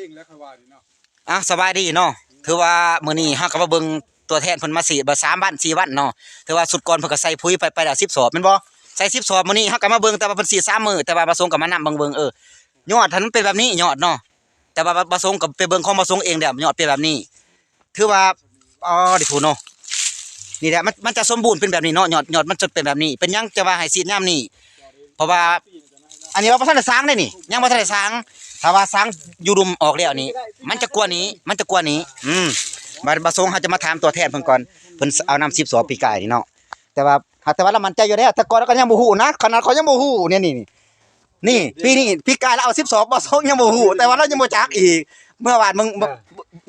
ງແລ້ວ ຂ້ອຍວ່ານີ້ເນາະ. ອ່ະ ສະບາຍດີເນາະ. ຖືວ່າມື້ນີ້ເຮົາກໍມາເບິ່ງຕົວແທນເພິ່ນມາສີດ ບໍ່ ສາມວັນ ສີ່ວັນເນາະ. ຖືວ່າຊຸດກ່ອນເພິ່ນກໍໃສ່ປຸ໋ຍໄປ ໄປແລ້ວສິບສອບແມ່ນບໍ່? ໃສ່ສິບສອບ. ມື້ນີ້ເຮົາກໍມາເບິ່ງ ແຕ່ວ່າເພິ່ນສີດສາມມື້ ແຕ່ວ່າບ່າວສົງກໍມານຳເບິ່ງ ເບິ່ງ ເອີ ຍອດຫັ້ນມັນເປັນແບບນີ້ ຍອດເນາະ. ແຕ່ວ່າບ່າວສົງກໍໄປເບິ່ງຂອງບ່າວສົງເອງແລ້ວ ຍອດເປັນແບບນີ້. ຖືວ່າ ອໍ ເດ ພຸ້ນເນາະ ນີ້ແຫຼະ ມັນ ມັນຈະສົມບູນເປັນແບບນີ້ເນາະ. ຍອດ ຍອດມັນຈະເປັນແບບນີ້. ເປັນຫຍັງຈະວ່າໃຫ້ສີດຍາມນີ້? ເພາະວ່າ ອັນນີ້ວ່າບໍ່ທັນໄດ້ສາງເດ້ນີ້ ຍັງບໍ່ທັນໄດ້ສາງ. ຖ້າວ່າສາງຢູ່ລຸ່ມອອກແລ້ວນີ້ ມັນຈະກວ່ານີ້ ມັນຈະກວ່ານີ້. ອືມ ບາດ ບ່າວສົງ ເຮົາຈະມາຖາມຕົວແທນເພິ່ນກ່ອນ ເພິ່ນເອົານຳສິບສອບປີກາຍນີ້ເນາະ. ແຕ່ວ່າ ແຕ່ວ່າລາວໝັ້ນໃຈຢູ່ແລ້ວ ແຕ່ກ່ອນລາວກໍຍັງບໍ່ຮູ້ນະ ຂະໜາດຂ້ອຍຍັງບໍ່ຮູ້ ນີ້ ນີ້ ນີ້ ນີ້ ປີນີ້ ປີກາຍລາວເອົາສິບສອບ ບ່າວສົງຍັງບໍ່ຮູ້ ແຕ່ວ່າລາວຍັງບໍ່ຈັກອີກ. ເມື່ອວານເບິ່ງ ເອີ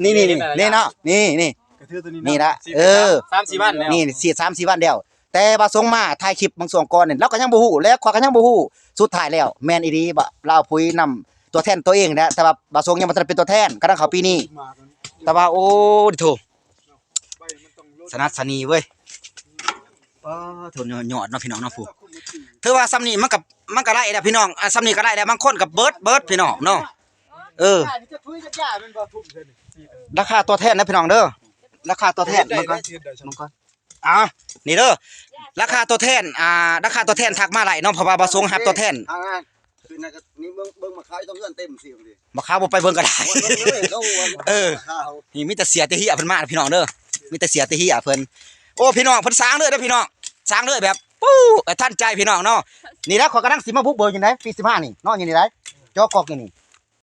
ນີ້ ນີ້ ນີ້ ນີ້ເນາະ ນີ້ ນີ້ ກະຖືໂຕນີ້ ນີ້ລະ ເອີ ສາມສີ່ວັນແລ້ວ ນີ້ ສາມສີ່ວັນແລ້ວ. ແຕ່ບ່າວສົງມາຖ່າຍຄລິບບາງຊ່ວງກ່ອນນີ້ ລາວກໍຍັງບໍ່ຮູ້ ແລະ ຂ້ອຍກໍຍັງບໍ່ຮູ້. ສຸດທ້າຍແລ້ວແມ່ນອີ່ຫຼີ ລາວເອົາປຸ໋ຍນຳຕົວແທນຕົວເອງແຫຼະ ແຕ່ວ່າບ່າວສົງຍັງບໍ່ທັນເປັນຕົວແທນ ກຳລັງເຂົ້າປີນີ້. ແຕ່ວ່າ ໂອ້ ໂທ້ ສະໜັດສະໜີເວີຍ. ປ້າໂທ້ ຍອດເນາະ ພີ່ນ້ອງເນາະ ຜູ້ ຖືວ່າສ່ຳນີ້ມັນກໍ ມັນກໍໄດ້ແລ້ວ ພີ່ນ້ອງ. ອ່າ ສ່ຳນີ້ກໍໄດ້ແລ້ວ ບາງຄົນກໍເບິດ ເບິດ ພີ່ນ້ອງເນາະ. ເອີ ລາຄາຕົວແທນນະ ພີ່ນ້ອງເດີ ລາຄາຕົວແທນມັນກໍ ມັນກໍ ອ່າ ນີ້ເດີ ລາຄາຕົວແທນ ອ່າ ລາຄາຕົວແທນທັກມາໄດ້ເນາະ ເພາະວ່າບ່າວສົງຮັບຕົວແທນ. ຄືນັ້ນກໍນີ້ ເບິ່ງ ເບິ່ງໝາກຂາວຢູ່ເທິງເຮືອນເຕັມຊິ ໝາກຂາວບໍ່ໄປເບິ່ງກໍໄດ້. ເອີ ນີ້ມີແຕ່ເສຍແຕ່ເຫຍເພິ່ນມາ ພີ່ນ້ອງເດີ ມີແຕ່ເສຍແຕ່ເຫຍເພິ່ນ. ໂອ້ ພີ່ນ້ອງ ເພິ່ນສ້າງເລີຍເດີ ພີ່ນ້ອງ ສ້າງເລີຍແບບ ປູ້ ກະທັນໃຈ ພີ່ນ້ອງເນາະ. ນີ້ແຫຼະ ຂ້ອຍກຳລັງຊິມາບຸກເບີຢູ່ໃດ ປີສິບຫ້ານີ້ເນາະ ຢູ່ນີ້ໄດ໋ ເຈາະກອກຢູ່ນີ້.